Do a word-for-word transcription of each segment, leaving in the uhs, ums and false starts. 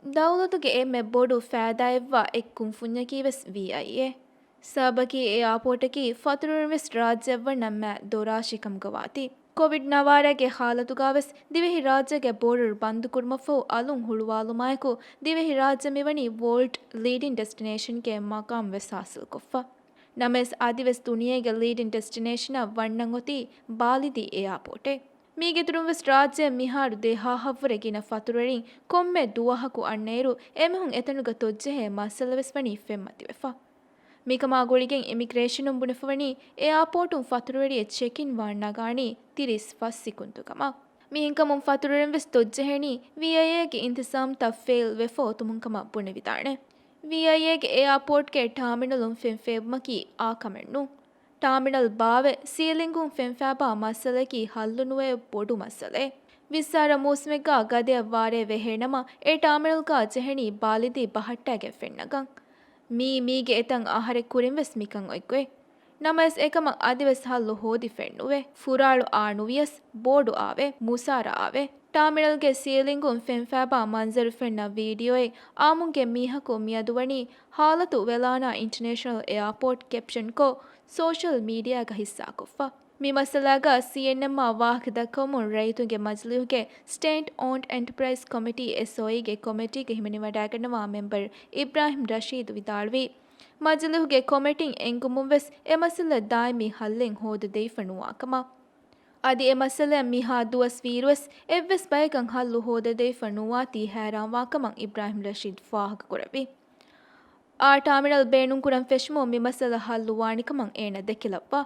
ދައުލަތުގެ އެންމެ ބޮޑު ފައިދާއެއްވާ އެއް ކުންފުންޏަކީ ވެސް ވީއައިއޭ. ސަބަބަކީ އެއާޕޯޓަކީ ފަތުރުވަރުން ވެސް ރާއްޖެއަށްވަންނަ މާ ދޮރާށި ކަމުގަ ވާތީ. ކޮވިޑް ނަވާރަގެ ހާލަތުގަ ވެސް ދިވެހި ރާއްޖޭގެ ބޯޑަރު ބަންދުކުރުމަށްފަހު އަލުން ހުޅުވާލުމާއެކު، ދިވެހި ރާއްޖެ މިވަނީ ވޯލްޑް ލީޑިން ޑެސްޓިނޭޝަންގެ މަގާމް ވެސް ހާސިލްކޮށްފަ. ނަމަވެސް، އަދިވެސް ދުނިޔޭގެ ލީޑިން ޑެސްޓިނޭޝަނަށް ވަންނަން އޮތީ ބާލިދީ އެއާޕޯޓެއް. މީގެއިތުރުން ވެސް ރާއްޖެއަށް މިހާރު ދެހާހަށްވުރެ ގިނަ ފަތުރުވެރިން ކޮންމެ ދުވަހަކު އަންނައިރު، އެމީހުން އެތަނުގަ ތޮއްޖެހޭ މައްސަލަ ވެސް ވަނީ ފެންމަތިވެފަ. މިކަމާ ގުޅިގެން އިމިގްރޭޝަނުން ބުނެފަވަނީ، އެއާޕޯޓުން ފަތުރުވެރިއެއް ޗެކް އިން ވާން ނަގާނީ ތިރީސް ފަސް ސިކުންތު ކަމަށް. މިހެންކަމުން ފަތުރުވެރިން ވެސް ތޮއްޖެހެނީ ވީއައިއޭގެ އިންތިޒާމްތައް ފެއިލް ވެފަ އޮތުމުން ކަމަށް ބުނެވިދާނެ. ވީއައިއޭގެ އެއާޕޯޓްގެ ޓާމިނަލުން ފެންފޭވުމަކީ އާ ކަމެއް ނޫން. ޓާމިނަލް ބާވެ، ސީލިންގުން ފެންފާބާ މައްސަލައަކީ ހައްލުނުވޭ ބޮޑު މައްސަލައެއް. ވިއްސާރަ މޫސުމެއްގަ ގަދަޔަށް ވާރޭ ވެހޭނަމަ، އެ ޓާމިނަލްގަ ޖެހެނީ ބާލިދީ ބަހައްޓާގެން ފެންނަގަން. މީ މީގެ އެތައް އަހަރެއް ކުރިން ވެސް މިކަން އޮތްގޮތް. ނަމަވެސް، އެކަމަށް އަދިވެސް ހައްލު ހޯދިފައެއް ނުވޭ. ފުރާޅު އާ ނުވިޔަސް، ބޯޑު އާވޭ، މުސާރަ އާވޭ. ޓާމިނަލްގެ ސީލިންގުން ފެންފާބާ މަންޒަރު ފެންނަ ވީޑިއޯއެއް އާއްމުންގެ މީހަކު މިއަދު ވަނީ ހާލަތު ވެލާނާ އިންޓަނޭޝަނަލް އެއާޕޯޓް ކެޕްޝަންކޮށް، ސޯޝަލް މީޑިއާގަ ހިއްސާކޮށްފަ. މި މައްސަލާގަ ސީއެންއެމްއާ ވާހަކަ ދައްކަވަމުން، ރައްޔިތުންގެ މަޖިލީހުގެ ސްޓޭޓް އޯންޑް އެންޓަޕްރައިޒް ކޮމިޓީ، އެސްއޯއީ، ގެ ކޮމިޓީގެ ހިމެނިވަޑައިގަންނަވާ މެމްބަރު އިބްރާހިމް ރަޝީދު ވިދާޅުވީ، މަޖިލީހުގެ ކޮމިޓީން އެންގުމުން ވެސް އެ މައްސަލަ ދާއިމީ ހައްލެއް ހޯދަދެވިފަ ނުވާ ކަމަށް. އަދި އެ މައްސަލައަށް މިހާ ދުވަސް ވީއިރުވެސް އެއްވެސް ބަޔަކަށް ހައްލު ހޯދަދެވިފަ ނުވާތީ ހައިރާންވާ ކަމަށް އިބްރާހިމް ރަޝީދު ފާހަގަކުރެއްވި. އާ ޓާމިނަލް ބޭނުންކުރަން ފެށުމުން މި މައްސަލަ ހައްލުވާނެ ކަމަށް އޭނަ ދެކިލައްވާ.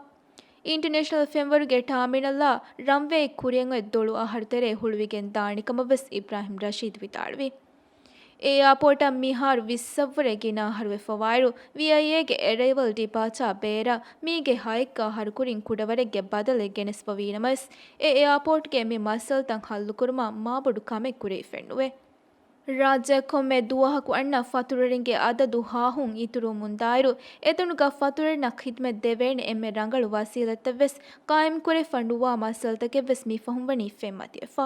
އިންޓަނޭޝަނަލް ފެންވަރުގެ ޓާމިނަލްއާ ރަންވޭއެއް ކުރިއަށް އޮތް ދޮޅު އަހަރު ތެރޭ ހުޅުވިގެން ދާނެ ކަމަށް ވެސް އިބްރާހިމް ރަޝީދު ވިދާޅުވި. އެ އެއާޕޯޓަށް މިހާރު ވިއްސަށްވުރެ ގިނަ އަހަރު ވެފަވާއިރު، ވީއައިއޭގެ އެރައިވަލް ޑިޕާޗާ ބޭރަށް މީގެ ހައެއްކަ އަހަރު ކުރިން ކުޑަވަރެއްގެ ބަދަލެއް ގެނެސްފަވީ ނަމަވެސް، އެ އެއާޕޯޓްގެ މި މައްސަލަތައް ހައްލުކުރުމަށް މާބޮޑު ކަމެއް ކުރެވިފައެއްނުވޭ. ރާއްޖެއަށް ކޮންމެ ދުވަހަކު އަންނަ ފަތުރުވެރިންގެ އަދަދު ހާހުން އިތުރުވަމުންދާއިރު، އެތަނުގަ ފަތުރުވެރިންނަށް ޚިދުމަތް ދެވޭނެ އެންމެ ރަނގަޅު ވަސީލަތްތައް ވެސް ޤާއިމްކުރެވިފަ ނުވާ މައްސަލަތަކެއް ވެސް މި ފަހުން ވަނީ ފެންމަތިވެފަ.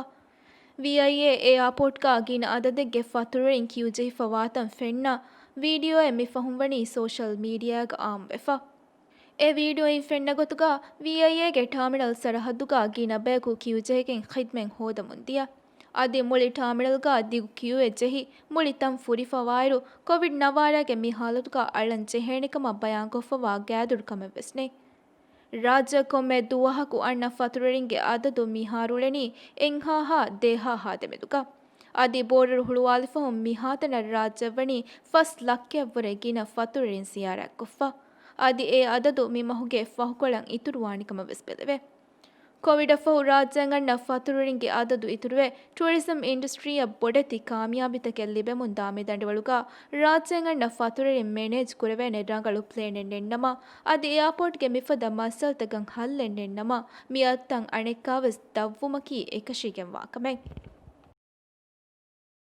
ވީއައިއޭ އެއާޕޯޓްގަ ގިނަ އަދަދެއްގެ ފަތުރުވެރިން ކިޔޫޖެހިފަ ވާތަން ފެންނަ ވީޑިއޯއެއް މި ފަހުން ވަނީ ސޯޝަލް މީޑިއާގަ އާއްމުވެފަ. އެ ވީޑިއޯއިން ފެންނަ ގޮތުގަ، ވީއައިއޭގެ ޓާމިނަލް ސަރަހައްދުގަ ގިނަ ބަޔަކު ކިޔޫޖެހިގެން ޚިދުމަތް ހޯދަމުން ދިޔަ. އަދި މުޅި ޓާމިނަލްގަ ދިގު ކިޔޫއެއް ޖެހި، މުޅި ތަން ފުރިފަވާއިރު، ކޮވިޑް ނަވާރަގެ މި ހާލަތުގަ އަޅަން ޖެހޭނެ ކަމަށް ބަޔާންކޮށްފަވާ ގާތްދުރު ކަމެއް ވެސް ނެތް. ރާއްޖެއަށް ކޮންމެ ދުވަހަކު އަންނަ ފަތުރުވެރިންގެ އަދަދު މިހާރު އުޅެނީ އެއްހާހާ ދެހާހާ ދެމެދުގަ. އަދި ބޯޑަރު ހުޅުވާލިފަހުން މިހާތަނަށް ރާއްޖެއަށް ވަނީ ފަސް ލައްކައަށްވުރެ ގިނަ ފަތުރުވެރިން ޒިޔާރަތްކޮށްފަ. އަދި އެ އަދަދު މި މަހުގެ ފަހުކޮޅަށް އިތުރުވާނެ ކަމަށް ވެސް ބެލެވޭ. ކޮވިޑަށް ފަހު ރާއްޖެއަށް އަންނަ ފަތުރުވެރިންގެ އަދަދު އިތުރުވެ، ޓޫރިޒަމް އިންޑަސްޓްރީއަށް ބޮޑެތި ކާމިޔާބީތަކެއް ލިބެމުންދާ މި ދަނޑިވަޅުގަ ރާއްޖެއަށް އަންނަ ފަތުރުވެރިން މެނޭޖް ކުރެވޭނެ ރަނގަޅު ޕްލޭނެއް ނެތްނަމަ، އަދި އެއާޕޯޓްގެ މިފަދަ މައްސަލަތަކަށް ހައްލެއް ނެތްނަމަ، މި އަދަދުތައް އަނެއްކާވެސް ދަށްވުމަކީ އެކަށީގެންވާ ކަމެއް.